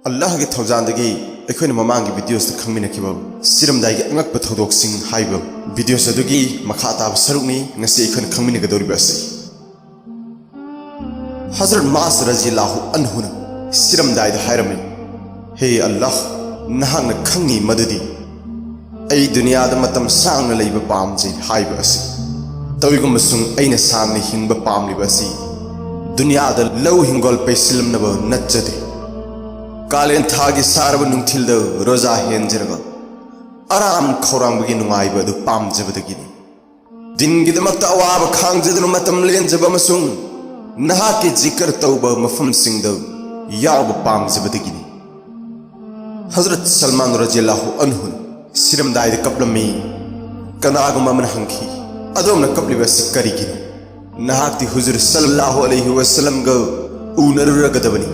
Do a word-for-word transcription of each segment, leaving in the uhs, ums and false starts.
ꯑꯜꯂꯥꯍꯒꯤ ꯊꯧꯖꯥꯜꯗꯒꯤ ꯑꯩꯈꯣꯏꯅ ꯃꯃꯥꯡꯒꯤ ꯚꯤꯗꯤꯑꯣꯁꯇ ꯈꯪꯃꯤꯟꯅꯈꯤꯕ ꯁꯤꯔꯝꯗꯥꯏꯒꯤ ꯑꯉꯛꯄ ꯊꯧꯗꯣꯛꯁꯤꯡ ꯍꯥꯏꯕ ꯚꯤꯗꯤꯑꯣꯁ ꯑꯗꯨꯒꯤ ꯃꯈꯥ ꯇꯥꯕ ꯁꯔꯨꯛꯅꯤ ꯉꯁꯤ ꯑꯩꯈꯣꯏꯅ ꯈꯪꯃꯤꯟꯅꯒꯗꯧꯔꯤꯕ ꯑꯁꯤ꯫ ꯍꯖꯔꯠ ꯃꯥꯁ ꯔꯖꯤꯌꯜꯂꯥꯍꯨ ꯑꯟꯍꯨꯅ ꯁꯤꯔꯝꯗꯥꯏꯗ ꯍꯥꯏꯔꯝꯃꯤ, "ꯍꯦ ꯑꯜꯂꯥꯍ, ꯅꯍꯥꯛꯅ ꯈꯪꯉꯤ ꯃꯗꯨꯗꯤ ꯑꯩ ꯗꯨꯅꯤꯌꯥꯗ ꯃꯇꯝ ꯁꯥꯡꯅ ꯂꯩꯕ ꯄꯥꯝꯖꯩ ꯍꯥꯏꯕ ꯑꯁꯤ꯫ ꯇꯧꯏꯒꯨꯝꯕꯁꯨꯡ ꯑꯩꯅ ꯁꯥꯡꯅ ꯍꯤꯡꯕ ꯄꯥꯝꯂꯤꯕ ꯑꯁꯤ ꯗꯨꯅꯤꯌꯥꯗ ꯂꯧ ꯍꯤꯡꯒꯣꯜ ꯄꯩꯁꯤꯜꯂꯝꯅꯕ ꯅꯠꯆꯗꯦ꯫ ꯀꯥꯂꯦꯟ ꯊꯥꯒꯤ ꯁꯥꯔꯕ ꯅꯨꯡꯊꯤꯜꯗ ꯔꯣꯖꯥ ꯍꯦꯟꯖꯔꯒ ꯑꯔꯥꯝ ꯈꯧꯔꯥꯡꯕꯒꯤ ꯅꯨꯡꯉꯥꯏꯕ ꯑꯗꯨ ꯄꯥꯝꯖꯕꯗꯒꯤꯅꯤ꯫ ꯗꯤꯟꯒꯤꯗꯃꯛꯇ ꯑꯋꯥꯕ ꯈꯥꯡꯖꯗꯨꯅ ꯃꯇꯝ ꯂꯦꯟꯖꯕ ꯑꯃꯁꯨꯡ ꯅꯍꯥꯛꯀꯤ ꯖꯤꯀꯔ ꯇꯧꯕ ꯃꯐꯝꯁꯤꯡꯗ ꯌꯥꯎꯕ ꯄꯥꯝꯖꯕꯗꯒꯤꯅꯤ꯫" ꯍꯖꯔꯠ ꯁꯜꯃꯥꯟ ꯔꯖꯤꯌꯜꯂꯥꯍꯨ ꯑꯟꯍꯨ ꯁꯤꯔꯝꯗꯥꯏꯗ ꯀꯞꯂꯝꯃꯤ꯫ ꯀꯅꯥꯒꯨꯝꯕ ꯑꯃꯅ ꯍꯪꯈꯤ, "ꯑꯗꯣꯝꯅ ꯀꯞꯂꯤꯕ ꯑꯁꯤ ꯀꯔꯤꯒꯤꯅꯣ? ꯅꯍꯥꯛꯇꯤ ꯍꯨꯖꯨꯔ ꯁꯜꯂꯜꯂꯥꯍꯨ ꯑꯂꯩꯍꯤ ꯋꯁꯜꯂꯝꯒ ꯎꯅꯔꯨꯔꯒꯗꯕꯅꯤ꯫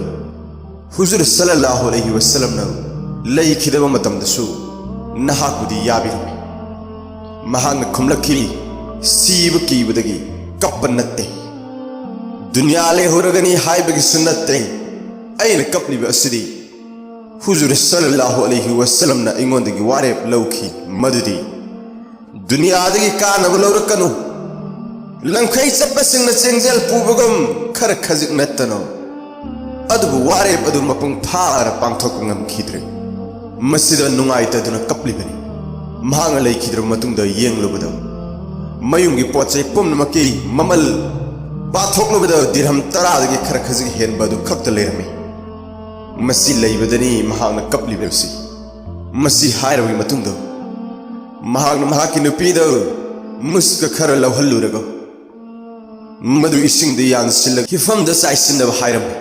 ꯍꯨꯖꯨꯔ ꯁꯜꯂꯜꯂꯥꯍꯨ ꯑꯂꯩꯍꯤ ꯋꯁꯜꯂꯝꯅ ꯂꯩꯈꯤꯗꯕ ꯃꯇꯝꯗꯁꯨ ꯅꯍꯥꯛꯄꯨꯗꯤ ꯌꯥꯕꯤꯔꯝꯃꯤ꯫" ꯃꯍꯥꯛꯅ ꯈꯨꯝꯂꯛꯈꯤ, "ꯁꯤꯕ ꯀꯤꯕꯗꯒꯤ ꯀꯞꯄ ꯅꯠꯇꯦ꯫ ꯗꯨꯅꯤꯌꯥ ꯂꯩꯍꯧꯔꯒꯅꯤ ꯍꯥꯏꯕꯒꯤꯁꯨ ꯅꯠꯇꯦ꯫ ꯑꯩꯅ ꯀꯞꯂꯤꯕ ꯑꯁꯤꯗꯤ ꯍꯨꯖꯨꯔ ꯁꯜꯂꯜꯂꯥꯍꯨ ꯑꯂꯩꯍꯤ ꯋꯁꯜꯂꯝꯅ ꯑꯩꯉꯣꯟꯗꯒꯤ ꯋꯥꯔꯦꯞ ꯂꯧꯈꯤ ꯃꯗꯨꯗꯤ ꯗꯨꯅꯤꯌꯥꯗꯒꯤ ꯀꯥꯟꯅꯕ ꯂꯧꯔꯛꯀꯅꯨ꯫ ꯂꯝꯈꯩ ꯆꯠꯄꯁꯤꯡꯅ ꯆꯦꯡꯖꯦꯜ ꯄꯨꯕꯒꯨꯝ ꯈꯔ ꯈꯖꯤꯛ ꯅꯠꯇꯅ, ꯑꯗꯨꯕꯨ ꯋꯥꯔꯦꯞ ꯑꯗꯨ ꯃꯄꯨꯡ ꯐꯥꯅ ꯄꯥꯡꯊꯣꯛꯄ ꯉꯝꯈꯤꯗ꯭ꯔꯦ꯫ ꯃꯁꯤꯗ ꯅꯨꯡꯉꯥꯏꯇꯗꯨꯅ ꯀꯞꯂꯤꯕꯅꯤ꯫" ꯃꯍꯥꯛꯅ ꯂꯩꯈꯤꯗ꯭ꯔꯕ ꯃꯇꯨꯡꯗ ꯌꯦꯡꯂꯨꯕꯗ ꯃꯌꯨꯝꯒꯤ ꯄꯣꯠ ꯆꯩ ꯄꯨꯝꯅꯃꯛꯀꯤ ꯃꯃꯜ ꯄꯥꯊꯣꯛꯂꯨꯕꯗ ꯗꯤꯔꯍꯝ ꯇꯔꯥꯗꯒꯤ ꯈꯔ ꯈꯖꯤꯛ ꯍꯦꯟꯕ ꯑꯗꯨ ꯈꯛꯇ ꯂꯩꯔꯝꯃꯤ꯫ ꯃꯁꯤ ꯂꯩꯕꯗꯅꯤ ꯃꯍꯥꯛꯅ ꯀꯞꯂꯤꯕꯁꯤ꯫ ꯃꯁꯤ ꯍꯥꯏꯔꯕꯒꯤ ꯃꯇꯨꯡꯗ ꯃꯍꯥꯛꯅ ꯃꯍꯥꯛꯀꯤ ꯅꯨꯄꯤꯗ ꯃꯨꯁꯀ ꯈꯔ ꯂꯧꯍꯜꯂꯨꯔꯒ ꯃꯗꯨ ꯏꯁꯤꯡꯗ ꯌꯥꯟꯁꯤꯜꯂꯒ ꯍꯤꯐꯝꯗ ꯆꯥꯏꯁꯤꯟꯅꯕ ꯍꯥꯏꯔꯝꯃꯤ꯫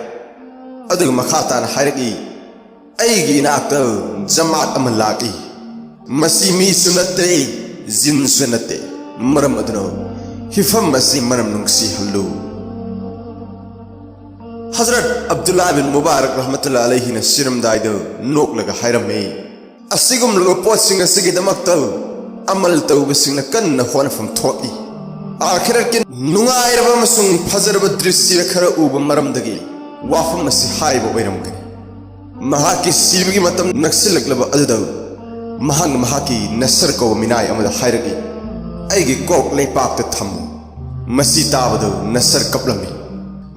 ꯑꯗꯨꯒ ꯃꯈꯥ ꯇꯥꯅ ꯍꯥꯏꯔꯛꯏ, "ꯑꯩꯒꯤ ꯏꯅꯥꯛꯇ ꯖꯃꯥꯠ ꯑꯃ ꯂꯥꯛꯏ꯫ ꯃꯁꯤ ꯃꯤꯁꯨ ꯅꯠꯇꯦ, ꯖꯤꯟꯁꯨ ꯅꯠꯇꯦ꯫ ꯃꯔꯝ ꯑꯗꯨꯅ ꯍꯤꯐꯝ ꯑꯁꯤ ꯃꯅꯝ ꯅꯨꯡꯁꯤꯍꯜꯂꯨ꯫" ꯍꯖꯔꯠ ꯑꯕꯗꯨꯜꯂꯥ ꯕꯤꯟ ꯃꯨꯕꯥꯔꯛ ꯔꯍꯃꯇꯨꯜꯂꯥ ꯑꯂꯩꯍꯤꯅ ꯁꯤꯔꯝꯗꯥꯏꯗ ꯅꯣꯛꯂꯒ ꯍꯥꯏꯔꯝꯃꯤ, "ꯑꯁꯤꯒꯨꯝꯂꯕ ꯄꯣꯠꯁꯤꯡ ꯑꯁꯤꯒꯤꯗꯃꯛꯇ ꯑꯃꯜ ꯇꯧꯕꯁꯤꯡꯅ ꯀꯟꯅ ꯍꯣꯠꯅꯐꯝ ꯊꯣꯛꯏ꯫ ꯑꯥꯈꯤꯔꯠꯀꯤ ꯅꯨꯡꯉꯥꯏꯔꯕ ꯑꯃꯁꯨꯡ ꯐꯖꯔꯕ ꯗ꯭ꯔꯤꯁ꯭ꯌ ꯈꯔ ꯎꯕ ꯃꯔꯝꯗꯒꯤ ꯋꯥꯐꯝ ꯑꯁꯤ ꯍꯥꯏꯕ ꯑꯣꯏꯔꯝꯒꯅꯤ꯫" ꯃꯍꯥꯛꯀꯤ ꯁꯤꯕꯒꯤ ꯃꯇꯝ ꯅꯛꯁꯤꯜꯂꯛꯂꯕ ꯑꯗꯨꯗ ꯃꯍꯥꯛꯅ ꯃꯍꯥꯛꯀꯤ ꯅꯁꯔ ꯀꯧꯕ ꯃꯤꯅꯥꯏ ꯑꯃꯗ ꯍꯥꯏꯔꯛꯏ, "ꯑꯩꯒꯤ ꯀꯣꯛ ꯂꯩꯄꯥꯛꯇ ꯊꯝꯃꯨ꯫" ꯃꯁꯤ ꯇꯥꯕꯗ ꯅꯁꯔ ꯀꯞꯂꯝꯃꯤ꯫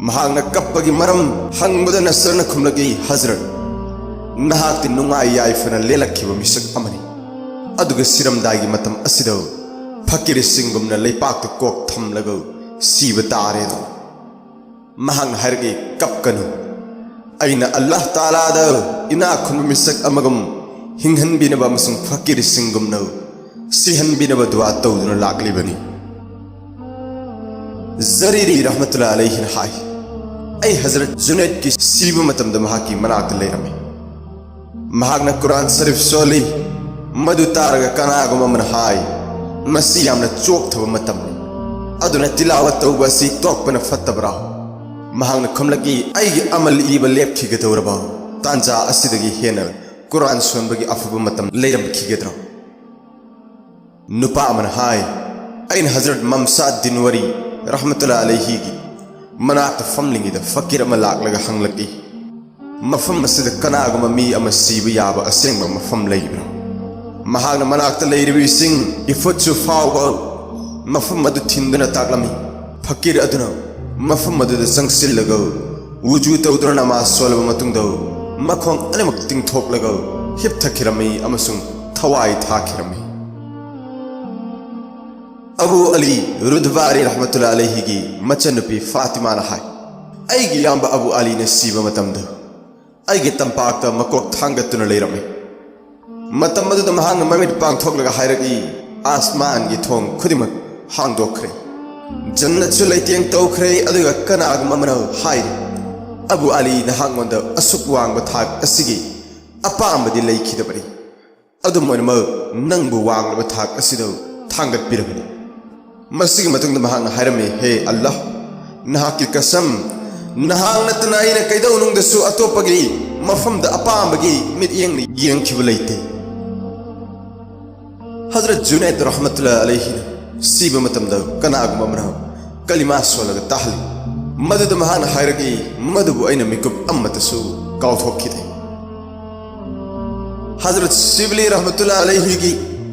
ꯃꯍꯥꯛꯅ ꯀꯞꯄꯒꯤ ꯃꯔꯝ ꯍꯪꯕꯗ ꯅꯁꯔꯅ ꯈꯨꯝꯂꯛꯏ, "ꯍꯖꯔꯠ, ꯅꯍꯥꯛꯇꯤ ꯅꯨꯡꯉꯥꯏ ꯌꯥꯏꯐꯅ ꯂꯦꯜꯂꯛꯈꯤꯕ ꯃꯤꯁꯛ ꯑꯃꯅꯤ, ꯑꯗꯨꯒ ꯁꯤꯔꯝꯗꯥꯏꯒꯤ ꯃꯇꯝ ꯑꯁꯤꯗ ꯐꯀꯤꯔꯁꯤꯡꯒꯨꯝꯅ ꯂꯩꯄꯥꯛꯇ ꯀꯣꯛ ꯊꯝꯂꯒ ꯁꯤꯕ ꯇꯥꯔꯦꯗꯣ꯫" ꯃꯍꯥꯛꯅ ꯍꯥꯏꯔꯛꯏ, "ꯀꯞꯀꯅꯨ꯫ ꯑꯩꯅ ꯑꯜꯂꯥꯍ ꯇꯥꯂꯥꯗ ꯏꯅꯥꯛ ꯈꯨꯟꯕ ꯃꯤꯁꯛ ꯑꯃꯒꯨꯝ ꯍꯤꯡꯍꯟꯕꯤꯅꯕ ꯑꯃꯁꯨꯡ ꯐꯀꯤꯔꯁꯤꯡꯒꯨꯝꯅ ꯁꯤꯍꯟꯕꯤꯅꯕ ꯗꯨꯋꯥ ꯇꯧꯗꯨꯅ ꯂꯥꯛꯂꯤꯕꯅꯤ꯫" ꯖꯔꯤꯔꯤ ꯔꯍꯃꯇꯨꯜꯂꯥ ꯑꯂꯩꯍꯤꯅ ꯍꯥꯏ, "ꯑꯩ ꯍꯖꯔꯠ ꯖꯨꯅꯦꯗꯀꯤ ꯁꯤꯕ ꯃꯇꯝꯗ ꯃꯍꯥꯛꯀꯤ ꯃꯅꯥꯛꯇ ꯂꯩꯔꯝꯃꯤ꯫ ꯃꯍꯥꯛꯅ ꯀꯨꯔꯥꯟ ꯁꯔꯤꯐ ꯁꯣꯜꯂꯤ꯫ ꯃꯗꯨ ꯇꯥꯔꯒ ꯀꯅꯥꯒꯨꯝꯕ ꯑꯃꯅ ꯍꯥꯏ, 'ꯃꯁꯤ ꯌꯥꯝꯅ ꯆꯣꯛꯊꯕ ꯃꯇꯝꯅꯤ, ꯑꯗꯨꯅ ꯇꯤꯂꯥꯋꯠ ꯇꯧꯕ ꯑꯁꯤ ꯇꯣꯛꯄꯅ ꯐꯠꯇꯕ꯭ꯔꯥ?' ꯃꯍꯥꯛꯅ ꯈꯨꯝꯂꯛꯏ, 'ꯑꯩꯒꯤ ꯑꯃꯜ ꯏꯕ ꯂꯦꯞꯈꯤꯒꯗꯧꯔꯕ ꯇꯥꯟꯖꯥ ꯑꯁꯤꯗꯒꯤ ꯍꯦꯟꯅ ꯀꯨꯔꯥꯟ ꯁꯣꯟꯕꯒꯤ ꯑꯐꯕ ꯃꯇꯝ ꯂꯩꯔꯝꯈꯤꯒꯗ꯭ꯔꯥ?" ꯅꯨꯄꯥ ꯑꯃꯅ ꯍꯥꯏ, "ꯑꯩꯅ ꯍꯖꯔꯠ ꯃꯝꯁꯥꯗ ꯗꯤꯟꯋꯥꯔꯤ ꯔꯍꯃꯇꯨꯜꯂꯥ ꯑꯂꯩꯍꯤꯒꯤ ꯃꯅꯥꯛꯇ ꯐꯝꯂꯤꯉꯩꯗ ꯐꯀꯤꯔ ꯑꯃ ꯂꯥꯛꯂꯒ ꯍꯪꯂꯛꯏ, 'ꯃꯐꯝ ꯑꯁꯤꯗ ꯀꯅꯥꯒꯨꯝꯕ ꯃꯤ ꯑꯃ ꯁꯤꯕ ꯌꯥꯕ ꯑꯁꯦꯡꯕ ꯃꯐꯝ ꯂꯩꯕ꯭ꯔꯥ?' ꯃꯍꯥꯛꯅ ꯃꯅꯥꯛꯇ ꯂꯩꯔꯤꯕ ꯏꯁꯤꯡ ꯏꯐꯨꯠꯁꯨ ꯐꯥꯎꯕ ꯃꯐꯝ ꯑꯗꯨ ꯊꯤꯟꯗꯨꯅ ꯇꯥꯛꯂꯝꯃꯤ꯫ ꯐꯀꯤꯔ ꯑꯗꯨꯅ ꯃꯐꯝ ꯑꯗꯨꯗ ꯆꯪꯁꯤꯜꯂꯒ ꯋꯨꯖꯨ ꯇꯧꯗꯨꯅ ꯅꯃꯥꯖ ꯁꯣꯜꯂꯕ ꯃꯇꯨꯡꯗ ꯃꯈꯣꯡ ꯑꯅꯤꯃꯛ ꯇꯤꯡꯊꯣꯛꯂꯒ ꯍꯤꯞꯊꯈꯤꯔꯝꯃꯤ ꯑꯃꯁꯨꯡ ꯊꯋꯥꯏ ꯊꯥꯈꯤꯔꯝꯃꯤ꯫ ꯑꯕꯨ ꯑꯂꯤ ꯔꯨꯗꯕꯥꯔꯤ ꯔꯍꯃꯇꯨꯜꯂꯥ ꯑꯂꯩꯍꯤꯒꯤ ꯃꯆꯟꯅꯨꯄꯤ ꯐꯥꯇꯤꯃꯥꯅ ꯍꯥꯏ, "ꯑꯩꯒꯤ ꯏꯌꯥꯝꯕ ꯑꯕꯨ ꯑꯂꯤꯅ ꯁꯤꯕ ꯃꯇꯝꯗ ꯑꯩꯒꯤ ꯇꯝꯄꯥꯛꯇ ꯃꯀꯣꯛ ꯊꯥꯡꯒꯠꯇꯨꯅ ꯂꯩꯔꯝꯃꯤ꯫ ꯃꯇꯝ ꯑꯗꯨꯗ ꯃꯍꯥꯛꯅ ꯃꯃꯤꯠ ꯄꯥꯡꯊꯣꯛꯂꯒ ꯍꯥꯏꯔꯛꯏ, 'ꯑꯥꯁꯃꯥꯟꯒꯤ ꯊꯣꯡ ꯈꯨꯗꯤꯡꯃꯛ ꯍꯥꯡꯗꯣꯛꯈ꯭ꯔꯦ꯫ ꯖꯟꯅꯠꯁꯨ ꯂꯩꯇꯦꯡ ꯇꯧꯈ꯭ꯔꯦ, ꯑꯗꯨꯒ ꯀꯅꯥꯒꯨꯝꯕ ꯑꯃꯅ ꯍꯥꯏꯔꯤ, "ꯑꯕꯨ ꯑꯂꯤ, ꯅꯍꯥꯛꯉꯣꯟꯗ ꯑꯁꯨꯛ ꯋꯥꯡꯕ ꯊꯥꯛ ꯑꯁꯤꯒꯤ ꯑꯄꯥꯝꯕꯗꯤ ꯂꯩꯈꯤꯗꯕꯅꯤ꯫ ꯑꯗꯨꯝ ꯑꯣꯏꯅꯃꯛ, ꯅꯪꯕꯨ ꯋꯥꯡꯂꯕ ꯊꯥꯛ ꯑꯁꯤꯗ ꯊꯥꯡꯒꯠꯄꯤꯔꯕꯅꯤ"꯫ ꯃꯁꯤꯒꯤ ꯃꯇꯨꯡꯗ ꯃꯍꯥꯛꯅ ꯍꯥꯏꯔꯝꯃꯤ, "ꯍꯦ ꯑꯜꯂꯥꯍ, ꯅꯍꯥꯛꯀꯤ ꯀꯁꯝ, ꯅꯍꯥꯛ ꯅꯠꯇꯅ ꯑꯩꯅ ꯀꯩꯗꯧꯅꯨꯡꯗꯁꯨ ꯑꯇꯣꯞꯄꯒꯤ ꯃꯐꯝꯗ ꯑꯄꯥꯝꯕꯒꯤ ꯃꯤꯠꯌꯦꯡꯅ ꯌꯦꯡꯈꯤꯕ ꯂꯩꯇꯦ"꯫ ꯍꯖꯔꯠ ꯖꯨꯅꯦꯗ ꯔꯍꯃꯇꯨꯜꯂꯥ ꯑꯂꯩꯍꯤꯅ ꯁꯤꯕ ꯃꯇꯝꯗ ꯀꯅꯥꯒꯨꯝꯕ ꯑꯃꯅ ꯀꯂꯤꯃꯥ ꯁꯣꯜꯂꯒ ꯇꯥꯍꯜꯂꯤ꯫ ꯃꯗꯨꯗ ꯃꯍꯥꯛꯅ ꯍꯥꯏꯔꯛꯏ, "ꯃꯗꯨꯕꯨ ꯑꯩꯅ ꯃꯤꯀꯨꯞ ꯑꯃꯠꯇꯁꯨ ꯀꯥꯎꯊꯣꯛꯈꯤꯗꯦ"꯫ ꯍꯖꯔꯠ ꯁꯤꯕꯂꯤ ꯔꯍꯃꯇꯨꯜꯂꯥ ꯑꯂꯩꯍꯤꯒꯤ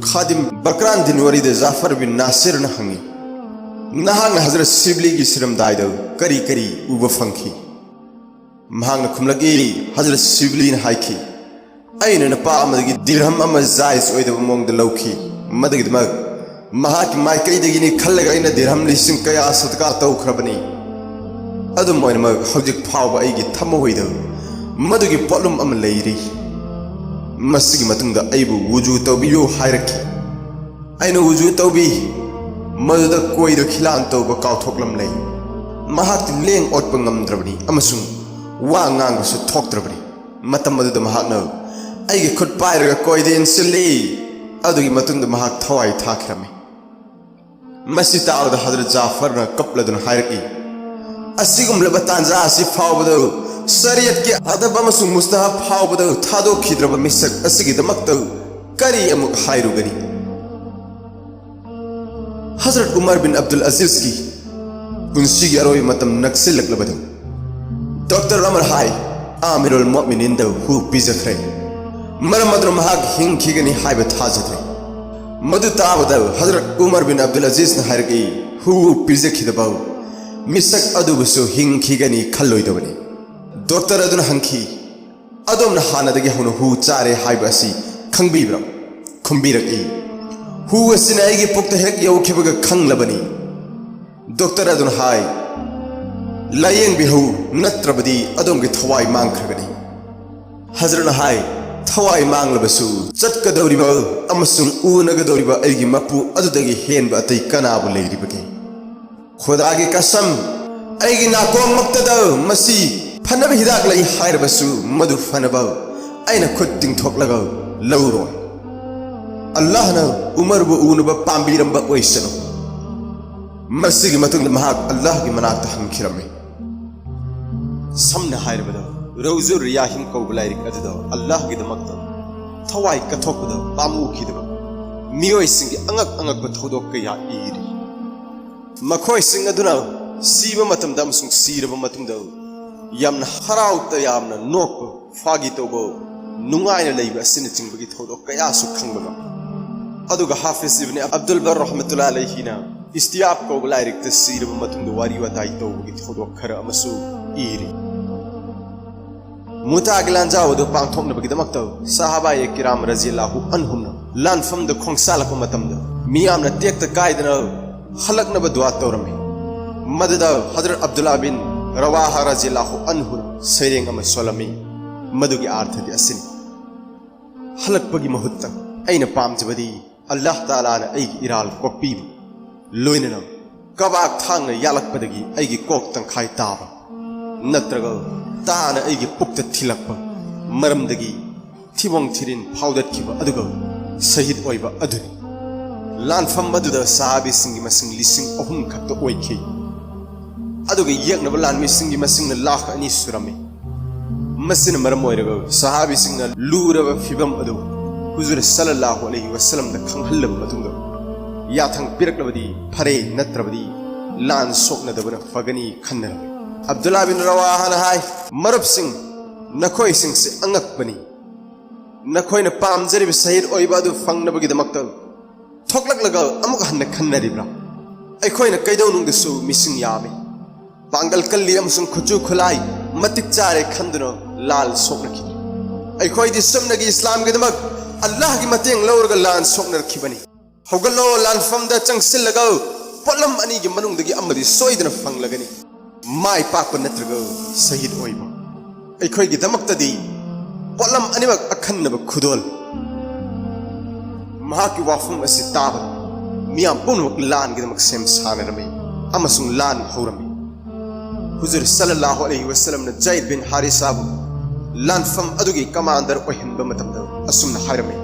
ꯈꯥꯗꯤꯝ ꯕꯀ꯭ꯔꯥꯟ ꯗꯤꯟꯋꯥꯔꯤꯗ ꯖꯥꯐꯔ ꯕꯤꯟ ꯅꯥꯁꯤꯔꯅ ꯍꯪꯉꯤ, "ꯅꯍꯥꯛꯅ ꯍꯖꯔꯠ ꯁꯤꯕꯂꯤꯒꯤ ꯁꯤꯔꯝꯗꯥꯏꯗ ꯀꯔꯤ ꯀꯔꯤ ꯎꯕ ꯐꯪꯈꯤ?" ꯃꯍꯥꯛꯅ ꯈꯨꯝꯂꯛꯏ, ꯍꯖꯔꯠ ꯁꯤꯕꯂꯤꯅ ꯍꯥꯏꯈꯤ, "ꯑꯩꯅ ꯅꯨꯄꯥ ꯑꯃꯗꯒꯤ ꯗꯤꯔꯍꯝ ꯑꯃ ꯖꯥꯏꯖ ꯑꯣꯏꯗꯕ ꯃꯑꯣꯡꯗ ꯂꯧꯈꯤ꯫ ꯃꯗꯨꯒꯤꯗꯃꯛ ꯃꯍꯥꯛꯀꯤ ꯃꯥꯏꯀꯩꯗꯒꯤꯅꯤ ꯈꯜꯂꯒ ꯑꯩꯅ ꯗꯤꯔꯍꯝ ꯂꯤꯁꯤꯡ ꯀꯌꯥ ꯁꯗꯀꯥ ꯇꯧꯈ꯭ꯔꯕꯅꯤ꯫ ꯑꯗꯨꯝ ꯑꯣꯏꯅꯃꯛ, ꯍꯧꯖꯤꯛ ꯐꯥꯎꯕ ꯑꯩꯒꯤ ꯊꯃꯣꯏꯗ ꯃꯗꯨꯒꯤ ꯄꯣꯠꯂꯨꯝ ꯑꯃ ꯂꯩꯔꯤ꯫ ꯃꯁꯤꯒꯤ ꯃꯇꯨꯡꯗ ꯑꯩꯕꯨ ꯋꯨꯖꯨ ꯇꯧꯕꯤꯌꯨ ꯍꯥꯏꯔꯛꯈꯤ꯫ ꯑꯩꯅ ꯋꯨꯖꯨ ꯇꯧꯕꯤ꯫ ꯃꯗꯨꯗ ꯀꯣꯏꯗ ꯈꯤꯂꯥꯟ ꯇꯧꯕ ꯀꯥꯎꯊꯣꯛꯂꯝꯂꯦ꯫ ꯃꯍꯥꯛꯇꯤ ꯂꯦꯡ ꯑꯣꯠꯄ ꯉꯝꯗ꯭ꯔꯕꯅꯤ ꯑꯃꯁꯨꯡ ꯋꯥ ꯉꯥꯡꯕꯁꯨ ꯊꯣꯛꯇ꯭ꯔꯕꯅꯤ꯫ ꯃꯇꯝ ꯑꯗꯨꯗ ꯃꯍꯥꯛꯅ ꯑꯩꯒꯤ ꯈꯨꯠ ꯄꯥꯏꯔꯒ ꯀꯣꯏꯗ ꯏꯟꯁꯤꯜꯂꯤ꯫ ꯑꯗꯨꯒꯤ ꯃꯇꯨꯡꯗ ꯃꯍꯥꯛ ꯊꯋꯥꯏ ꯊꯥꯈꯤꯔꯝꯃꯤ꯫ ꯃꯁꯤ ꯇꯥꯕꯗ ꯍꯖꯔꯠ ꯖꯥꯐꯔꯅ ꯀꯞꯂꯗꯨꯅ ꯍꯥꯏꯔꯛꯏ, "ꯑꯁꯤꯒꯨꯝꯂꯕ ꯇꯥꯟꯖꯥ ꯑꯁꯤ ꯐꯥꯎꯕꯗ, ꯁꯔꯤꯌꯠꯀꯤ ꯑꯗꯕ ꯑꯃꯁꯨꯡ ꯃꯨꯁꯇꯍꯕ ꯐꯥꯎꯕꯗ ꯊꯥꯗꯣꯛꯈꯤꯗ꯭ꯔꯕ ꯃꯤꯁꯛ ꯑꯁꯤꯒꯤꯗꯃꯛꯇ ꯀꯔꯤ ꯑꯃꯨꯛ ꯍꯥꯏꯔꯨꯒꯅꯤ?" ꯍꯖꯔꯠ ꯎꯃꯔ ꯕꯤꯟ ꯑꯕꯗꯨꯜ ꯑꯖꯤꯖꯀꯤ ꯄꯨꯟꯁꯤꯒꯤ ꯑꯔꯣꯏꯕ ꯃꯇꯝ ꯅꯛꯁꯤꯜꯂꯛꯂꯕꯗ ꯗꯣꯛꯇꯔ ꯑꯃꯔ ꯍꯥꯏ ꯑꯃꯤꯔꯨꯜ ꯃꯣꯃꯤꯅꯤꯟꯗ ꯍꯨ ꯄꯤꯖꯈ꯭ꯔꯦ꯫ ꯃꯔꯝ ꯑꯗꯨꯅ ꯃꯍꯥꯛ ꯍꯤꯡꯈꯤꯒꯅꯤ ꯍꯥꯏꯕ ꯊꯥꯖꯗ꯭ꯔꯦ꯫ ꯃꯗꯨ ꯇꯥꯕꯗ ꯍꯖꯔꯠ ꯎꯃꯔ ꯕꯤꯟ ꯑꯕꯗꯨꯜ ꯑꯖꯤꯖꯅ ꯍꯥꯏꯔꯛꯏ, "ꯍꯨ ꯄꯤꯖꯈꯤꯗꯕ ꯃꯤꯁꯛ ꯑꯗꯨꯕꯨꯁꯨ ꯍꯤꯡꯈꯤꯒꯅꯤ ꯈꯜꯂꯣꯏꯗꯕꯅꯤ꯫" ꯗꯣꯛꯇꯔ ꯑꯗꯨꯅ ꯍꯪꯈꯤ, "ꯑꯗꯣꯝꯅ ꯍꯥꯟꯅꯗꯒꯤ ꯍꯧꯅ ꯍꯨ ꯆꯥꯔꯦ ꯍꯥꯏꯕ ꯑꯁꯤ ꯈꯪꯕꯤꯕ꯭ꯔꯥ?" ꯈꯨꯝꯕꯤꯔꯛꯏ, "ꯍꯨ ꯑꯁꯤꯅ ꯑꯩꯒꯤ ꯄꯨꯛꯇ ꯍꯦꯛ ꯌꯧꯈꯤꯕꯒ ꯈꯪꯂꯕꯅꯤ꯫" ꯗꯣꯛꯇꯔ ꯑꯗꯨꯅ ꯍꯥꯏ, "ꯂꯥꯌꯦꯡꯕꯤꯍꯧ, ꯅꯠꯇ꯭ꯔꯕꯗꯤ ꯑꯗꯣꯝꯒꯤ ꯊꯋꯥꯏ ꯃꯥꯡꯈ꯭ꯔꯒꯅꯤ꯫" ꯍꯖꯔꯠꯅ ꯍꯥꯏ, "ꯊꯋꯥꯏ ꯃꯥꯡꯂꯕꯁꯨ ꯆꯠꯀꯗꯧꯔꯤꯕ ꯑꯃꯁꯨꯡ ꯎꯅꯒꯗꯧꯔꯤꯕ ꯑꯩꯒꯤ ꯃꯄꯨ ꯑꯗꯨꯗꯒꯤ ꯍꯦꯟꯕ ꯑꯇꯩ ꯀꯅꯥꯕꯨ ꯂꯩꯔꯤꯕꯒꯦ? ꯈꯨꯗꯥꯒꯤ ꯀꯁꯝ, ꯑꯩꯒꯤ ꯅꯥꯀꯣꯡꯃꯛꯇꯗ ꯃꯁꯤ ꯐꯅꯕ ꯍꯤꯗꯥꯛ ꯂꯩ ꯍꯥꯏꯔꯕꯁꯨ ꯃꯗꯨ ꯐꯅꯕ ꯑꯩꯅ ꯈꯨꯠ ꯇꯤꯡꯊꯣꯛꯂꯒ ꯂꯧꯔꯣꯏ꯫ ꯑꯜꯂꯥꯍꯅ ꯎꯃꯔꯕꯨ ꯎꯅꯕ ꯄꯥꯝꯕꯤꯔꯝꯕ ꯑꯣꯏꯁꯅꯨ꯫" ꯃꯁꯤꯒꯤ ꯃꯇꯨꯡꯗ ꯃꯍꯥꯛ ꯑꯜꯂꯥꯍꯒꯤ ꯃꯅꯥꯛꯇ ꯍꯟꯈꯤꯔꯝꯃꯤ꯫ ꯁꯝꯅ ꯍꯥꯏꯔꯕꯗ, ꯔꯧꯖꯨ ꯔꯤꯌꯥꯍꯤꯝ ꯀꯧꯕ ꯂꯥꯏꯔꯤꯛ ꯑꯗꯨꯗ ꯑꯜꯂꯥꯍꯒꯤꯗꯃꯛꯇ ꯊꯋꯥꯏ ꯀꯠꯊꯣꯛꯄꯗ ꯄꯥꯝꯃꯨꯈꯤꯗꯕ ꯃꯤꯑꯣꯏꯁꯤꯡꯒꯤ ꯑꯉꯛ ꯑꯉꯛꯄ ꯊꯧꯗꯣꯛ ꯀꯌꯥ ꯏꯔꯤ꯫ ꯃꯈꯣꯏꯁꯤꯡ ꯑꯗꯨꯅ ꯁꯤꯕ ꯃꯇꯝꯗ ꯑꯃꯁꯨꯡ ꯁꯤꯔꯕ ꯃꯇꯨꯡꯗ ꯌꯥꯝꯅ ꯍꯔꯥꯎ ꯇꯌꯥꯝꯅ ꯅꯣꯛꯄ, ꯐꯥꯒꯤ ꯇꯧꯕ, ꯅꯨꯡꯉꯥꯏꯅ ꯂꯩꯕ ꯑꯁꯤꯅꯆꯤꯡꯕꯒꯤ ꯊꯧꯗꯣꯛ ꯀꯌꯥꯁꯨ ꯈꯪꯕ ꯉꯝꯃꯤ꯫ ꯑꯗꯨꯒ ꯍꯥꯐꯤꯖ ꯏꯕꯅꯤ ꯑꯕꯗꯨꯜ ꯕꯔ ꯔꯍꯃꯇꯨꯜꯂꯥ ꯑꯂꯩꯍꯤꯅ ꯏꯁꯇꯤꯌꯥꯕ ꯀꯧꯕ ꯂꯥꯏꯔꯤꯛꯇ ꯁꯤꯔꯕ ꯃꯇꯨꯡꯗ ꯋꯥꯔꯤ ꯋꯥꯇꯥꯏ ꯇꯧꯕꯒꯤ ꯊꯧꯗꯣꯛ ꯈꯔ ꯑꯃꯁꯨ ꯏꯔꯤ꯫ ꯃꯨꯇꯥꯒꯤ ꯂꯥꯟꯖꯥꯎ ꯑꯗꯨ ꯄꯥꯡꯊꯣꯛꯅꯕꯒꯤꯗꯃꯛꯇ ꯁꯍꯥꯕꯥꯌꯦ ꯀꯤꯔꯥꯝ ꯔꯖꯤꯌꯜꯂꯥꯍꯨ ꯑꯟꯍꯨꯝꯅ ꯂꯥꯟꯐꯝꯗ ꯈꯣꯡꯁꯥꯜꯂꯛꯄ ꯃꯇꯝꯗ ꯃꯤꯌꯥꯝꯅ ꯇꯦꯛꯇ ꯀꯥꯏꯗꯅ ꯍꯜꯂꯛꯅꯕ ꯗꯨꯋꯥ ꯇꯧꯔꯝꯃꯤ꯫ ꯃꯗꯨꯗ ꯍꯖꯔꯠ ꯑꯕꯗꯨꯜꯂꯥ ꯕꯤꯟ ꯔꯋꯥꯍꯥ ꯔꯖꯤꯌꯜꯂꯥꯍꯨ ꯑꯟꯍꯨꯅ ꯁꯩꯔꯦꯡ ꯑꯃ ꯁꯣꯜꯂꯝꯃꯤ꯫ ꯃꯗꯨꯒꯤ ꯑꯥꯔꯊꯗꯤ ꯑꯁꯤꯅꯤ: "ꯍꯜꯂꯛꯄꯒꯤ ꯃꯍꯨꯠꯇ ꯑꯩꯅ ꯄꯥꯝꯖꯕꯗꯤ ꯑꯜꯂꯥꯍ ꯇꯥꯂꯥꯅ ꯑꯩꯒꯤ ꯏꯔꯥꯜ ꯀꯣꯛꯄꯤꯕ, ꯂꯣꯏꯅꯅ ꯀꯕꯥꯛ ꯊꯥꯡꯅ ꯌꯥꯜꯂꯛꯄꯗꯒꯤ ꯑꯩꯒꯤ ꯀꯣꯛ ꯇꯪꯈꯥꯏ ꯇꯥꯕ, ꯅꯠꯇ꯭ꯔꯒ ꯇꯥꯅ ꯑꯩꯒꯤ ꯄꯨꯛꯇ ꯊꯤꯜꯂꯛꯄ ꯃꯔꯝꯗꯒꯤ ꯊꯤꯕꯣꯡ ꯊꯤꯔꯤꯟ ꯐꯥꯎꯗꯠꯈꯤꯕ ꯑꯗꯨꯒ ꯁꯍꯤꯗ ꯑꯣꯏꯕ ꯑꯗꯨꯅꯤ"꯫ ꯂꯥꯟꯐꯝ ꯑꯗꯨꯗ ꯁꯍꯥꯕꯤꯁꯤꯡꯒꯤ ꯃꯁꯤꯡ ꯂꯤꯁꯤꯡ ꯑꯍꯨꯝ ꯈꯛꯇ ꯑꯣꯏꯈꯤ, ꯑꯗꯨꯒ ꯌꯦꯛꯅꯕ ꯂꯥꯟꯃꯤꯁꯤꯡꯒꯤ ꯃꯁꯤꯡꯅ ꯂꯥꯈ ꯑꯅꯤ ꯁꯨꯔꯝꯃꯤ꯫ ꯃꯁꯤꯅ ꯃꯔꯝ ꯑꯣꯏꯔꯒ ꯁꯍꯥꯕꯤꯁꯤꯡꯅ ꯂꯨꯔꯕ ꯐꯤꯕꯝ ꯑꯗꯨ ꯍꯨꯖꯨꯔ ꯁꯜꯂꯜꯂꯥꯍꯨ ꯑꯂꯩꯍꯤ ꯋꯁꯜꯂꯝꯗ ꯈꯪꯍꯜꯂꯕ ꯃꯇꯨꯡꯗ ꯌꯥꯊꯪ ꯄꯤꯔꯛꯂꯕꯗꯤ ꯐꯔꯦ, ꯅꯠꯇ꯭ꯔꯕꯗꯤ ꯂꯥꯟ ꯁꯣꯛꯅꯗꯕꯅ ꯐꯒꯅꯤ ꯈꯟꯅꯔꯝꯃꯤ꯫ ꯑꯕꯗꯨꯜꯂꯥ ꯕꯤꯟ ꯔꯋꯥꯍꯥꯅ ꯍꯥꯏ, "ꯃꯔꯨꯞꯁꯤꯡ, ꯅꯈꯣꯏꯁꯤꯡꯁꯦ ꯑꯉꯛꯄꯅꯤ꯫ ꯅꯈꯣꯏꯅ ꯄꯥꯝꯖꯔꯤꯕ ꯁꯍꯤꯗ ꯑꯣꯏꯕ ꯑꯗꯨ ꯐꯪꯅꯕꯒꯤꯗꯃꯛꯇ ꯊꯣꯛꯂꯛꯂꯒ ꯑꯃꯨꯛ ꯍꯟꯅ ꯈꯟꯅꯔꯤꯕ꯭ꯔꯥ? ꯑꯩꯈꯣꯏꯅ ꯀꯩꯗꯧꯅꯨꯡꯗꯁꯨ ꯃꯤꯁꯤꯡ ꯌꯥꯝꯃꯤ, ꯄꯥꯡꯒꯜ ꯀꯜꯂꯤ ꯑꯃꯁꯨꯡ ꯈꯨꯠꯁꯨ ꯈꯨꯠꯂꯥꯏ ꯃꯇꯤꯛ ꯆꯥꯔꯦ ꯈꯟꯗꯨꯅ ꯂꯥꯜ ꯁꯣꯛꯅꯈꯤꯗꯦ꯫ ꯑꯩꯈꯣꯏꯗꯤ ꯆꯨꯝꯅꯒꯤ ꯏꯁꯂꯥꯝꯒꯤꯗꯃꯛ ꯑꯜꯂꯥꯍꯒꯤ ꯃꯇꯦꯡ ꯂꯧꯔꯒ ꯂꯥꯟ ꯁꯣꯛꯅꯔꯛꯈꯤꯕꯅꯤ꯫ ꯍꯧꯒꯠꯂꯣ, ꯂꯥꯟꯐꯝꯗ ꯆꯪꯁꯤꯜꯂꯒ ꯄꯣꯠꯂꯝ ꯑꯅꯤꯒꯤ ꯃꯅꯨꯡꯗꯒꯤ ꯑꯃꯗꯤ ꯁꯣꯏꯗꯅ ꯐꯪꯂꯒꯅꯤ꯫ ꯃꯥꯏ ꯄꯥꯛꯄ ꯅꯠꯇ꯭ꯔꯒ ꯁꯍꯤꯗ ꯑꯣꯏꯕ꯫ ꯑꯩꯈꯣꯏꯒꯤꯗꯃꯛꯇꯗꯤ ꯄꯣꯠꯂꯝ ꯑꯅꯤꯃꯛ ꯑꯈꯟꯅꯕ ꯈꯨꯗꯣꯜ"꯫ ꯃꯍꯥꯛꯀꯤ ꯋꯥꯐꯝ ꯑꯁꯤ ꯇꯥꯕꯗ ꯃꯤꯌꯥꯝ ꯄꯨꯝꯅꯃꯛ ꯂꯥꯟꯒꯤꯗꯃꯛ ꯁꯦꯝ ꯁꯥꯅꯔꯝꯃꯤ ꯑꯃꯁꯨꯡ ꯂꯥꯟ ꯍꯧꯔꯝꯃꯤ꯫ ꯍꯨꯖꯨꯔ ꯁꯜꯂꯜꯂꯥꯍꯨ ꯑꯂꯩꯍꯤ ꯋꯁꯜꯂꯝꯅ ꯖꯩꯗ ꯕꯤꯟ ꯍꯥꯔꯤꯁꯥꯕꯨ ꯂꯥꯟꯐꯝ ꯑꯗꯨꯒꯤ ꯀꯃꯥꯟꯗꯔ ꯑꯣꯏꯍꯟꯕ ꯃꯇꯝꯗ ꯑꯁꯨꯝꯅ ꯍꯥꯏꯔꯝꯃꯤ: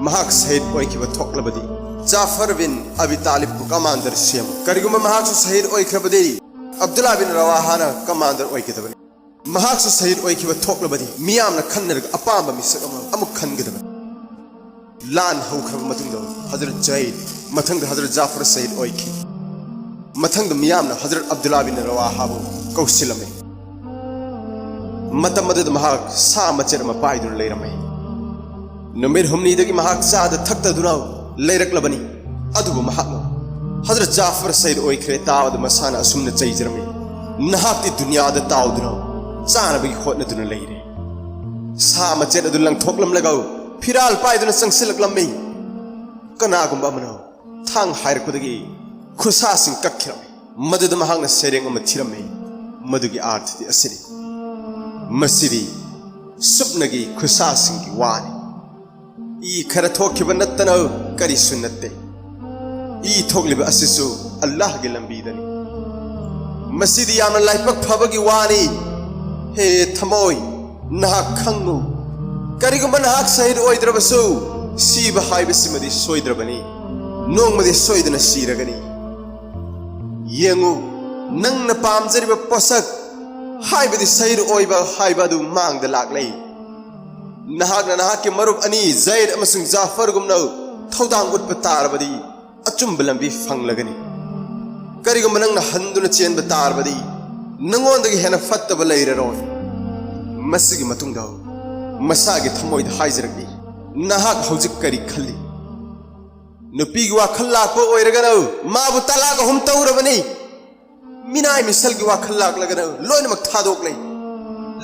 "ꯃꯍꯥꯛ ꯁꯍꯤꯗ ꯑꯣꯏꯈꯤꯕ ꯊꯣꯛꯂꯕꯗꯤ ꯖꯥꯐꯔ ꯕꯤꯟ ꯑꯕꯤ ꯇꯥꯂꯤꯕꯄꯨ ꯀꯃꯥꯟꯗꯔ ꯁꯦꯝꯃꯨ꯫ ꯀꯔꯤꯒꯨꯝꯕ ꯃꯍꯥꯛꯁꯨ ꯁꯍꯤꯗ ꯑꯣꯏꯈ꯭ꯔꯕꯗꯤ ꯑꯕꯗꯨꯜꯂꯥ ꯕꯤꯟ ꯔꯋꯥꯍꯥꯅ ꯀꯃꯥꯟꯗꯔ ꯑꯣꯏꯒꯗꯕꯅꯤ꯫ ꯃꯍꯥꯛꯁꯨ ꯁꯍꯤꯗ ꯑꯣꯏꯈꯤꯕ ꯊꯣꯛꯂꯕꯗꯤ ꯃꯤꯌꯥꯝꯅ ꯈꯟꯅꯔꯒ ꯑꯄꯥꯝꯕ ꯃꯤꯁꯛ ꯑꯃ ꯑꯃꯨꯛ ꯈꯟꯒꯗꯕꯅꯤ"꯫ ꯂꯥꯟ ꯍꯧꯈ꯭ꯔꯕ ꯃꯇꯨꯡꯗ ꯍꯖꯔꯠ ꯖꯩꯗ, ꯃꯊꯪꯗ ꯍꯖꯔꯠ ꯖꯥꯐꯔ ꯁꯍꯤꯗ ꯑꯣꯏꯈꯤ꯫ ꯃꯊꯪꯗ ꯃꯤꯌꯥꯝꯅ ꯍꯖꯔꯠ ꯑꯕꯗꯨꯜꯂꯥ ꯕꯤꯟ ꯔꯋꯥꯍꯥꯕꯨ ꯀꯧꯁꯤꯜꯂꯝꯃꯤ꯫ ꯃꯇꯝ ꯑꯗꯨꯗ ꯃꯍꯥꯛ ꯁꯥ ꯃꯆꯦꯠ ꯑꯃ ꯄꯥꯏꯗꯨꯅ ꯂꯩꯔꯝꯃꯤ꯫ ꯅꯨꯃꯤꯠ ꯍꯨꯝꯅꯤꯗꯒꯤ ꯃꯍꯥꯛ ꯆꯥꯗ ꯊꯛꯇꯗꯨꯅ ꯂꯩꯔꯛꯂꯕꯅꯤ꯫ ꯑꯗꯨꯕꯨ ꯃꯍꯥꯛꯅ, "ꯍꯖꯔꯠ ꯖꯥꯐꯔ ꯁꯍꯤꯗ ꯑꯣꯏꯈ꯭ꯔꯦ" ꯇꯥꯕꯗ ꯃꯁꯥꯅ ꯑꯁꯨꯝꯅ ꯆꯩꯖꯔꯝꯃꯤ, "ꯅꯍꯥꯛꯇꯤ ꯗꯨꯅꯤꯌꯥꯗ ꯇꯥꯎꯗꯨꯅ ꯆꯥꯅꯕꯒꯤ ꯍꯣꯠꯅꯗꯨꯅ ꯂꯩꯔꯦ꯫ ꯁꯥ ꯃꯆꯦꯠ ꯑꯗꯨ ꯂꯪꯊꯣꯛꯂꯝꯂꯒ ꯐꯤꯔꯥꯜ ꯄꯥꯏꯗꯨꯅ ꯆꯪꯁꯤꯜꯂꯛꯂꯝꯃꯤ꯫ ꯀꯅꯥꯒꯨꯝꯕ ꯑꯃꯅ ꯊꯥꯡ ꯍꯥꯏꯔꯛꯄꯗꯒꯤ ꯈꯨꯠꯁꯥꯁꯤꯡ ꯀꯛꯈꯤꯔꯝꯃꯤ꯫ ꯃꯗꯨꯗ ꯃꯍꯥꯛꯅ ꯁꯩꯔꯦꯡ ꯑꯃ ꯊꯤꯔꯝꯃꯤ꯫ ꯃꯗꯨꯒꯤ ꯑꯥꯔꯊꯗꯤ ꯑꯁꯤꯅꯤ: ꯃꯁꯤꯗꯤ ꯁꯨꯞꯅꯒꯤ ꯈꯨꯠꯁꯥꯁꯤꯡꯒꯤ ꯋꯥꯅꯤ꯫ ꯏ ꯈꯔ ꯊꯣꯛꯈꯤꯕ ꯅꯠꯇꯅ ꯀꯔꯤꯁꯨ ꯅꯠꯇꯦ꯫ ꯏ ꯊꯣꯛꯂꯤꯕ ꯑꯁꯤꯁꯨ ꯑꯜꯂꯥꯍꯒꯤ ꯂꯝꯕꯤꯗꯅꯤ꯫ ꯃꯁꯤꯗꯤ ꯌꯥꯝꯅ ꯂꯥꯏꯕꯛ ꯐꯕꯒꯤ ꯋꯥꯅꯤ꯫ ꯍꯦ ꯊꯃꯣꯏ, ꯅꯍꯥꯛ ꯈꯪꯉꯨ, ꯀꯔꯤꯒꯨꯝꯕ ꯅꯍꯥꯛ ꯁꯍꯤꯗ ꯑꯣꯏꯗ꯭ꯔꯕꯁꯨ, ꯁꯤꯕ ꯍꯥꯏꯕꯁꯤꯃꯗꯤ ꯁꯣꯏꯗ꯭ꯔꯕꯅꯤ꯫ ꯅꯣꯡꯃꯗꯤ ꯁꯣꯏꯗꯅ ꯁꯤꯔꯒꯅꯤ꯫ ꯌꯦꯡꯉꯨ, ꯅꯪꯅ ꯄꯥꯝꯖꯔꯤꯕ ꯄꯣꯠꯁꯛ, ꯍꯥꯏꯕꯗꯤ ꯁꯍꯤꯗ ꯑꯣꯏꯕ ꯍꯥꯏꯕ ꯑꯗꯨ ꯃꯥꯡꯗ ꯂꯥꯛꯂꯦ꯫ ꯅꯍꯥꯛꯅ ꯅꯍꯥꯛꯀꯤ ꯃꯔꯨꯞ ꯑꯅꯤ ꯖꯩꯗ ꯑꯃꯁꯨꯡ ꯖꯥꯐꯔꯒꯨꯝꯅ ꯊꯧꯗꯥꯡ ꯎꯠꯄ ꯇꯥꯔꯕꯗꯤ, ꯑꯆꯨꯝꯕ ꯂꯝꯕꯤ ꯐꯪꯂꯒꯅꯤ꯫ ꯀꯔꯤꯒꯨꯝꯕ ꯅꯪꯅ ꯍꯟꯗꯨꯅ ꯆꯦꯟꯕ ꯇꯥꯔꯕꯗꯤ, ꯅꯉꯣꯟꯗꯒꯤ ꯍꯦꯟꯅ ꯐꯠꯇꯕ ꯂꯩꯔꯔꯣꯏ꯫" ꯃꯁꯤꯒꯤ ꯃꯇꯨꯡꯗ ꯃꯁꯥꯒꯤ ꯊꯃꯣꯏꯗ ꯍꯥꯏꯖꯔꯛꯏ, "ꯅꯍꯥꯛ ꯍꯧꯖꯤꯛ ꯀꯔꯤ ꯈꯜꯂꯤ? ꯅꯨꯄꯤꯒꯤ ꯋꯥꯈꯜ ꯂꯥꯛꯄ ꯑꯣꯏꯔꯒꯅ ꯃꯥꯕꯨ ꯇꯂꯥꯛ ꯑꯍꯨꯝ ꯇꯧꯔꯕꯅꯤ꯫ ꯃꯤꯅꯥꯏ ꯃꯤꯁꯜꯒꯤ ꯋꯥꯈꯜ ꯂꯥꯛꯂꯒꯅ ꯂꯣꯏꯅꯃꯛ ꯊꯥꯗꯣꯛꯂꯦ꯫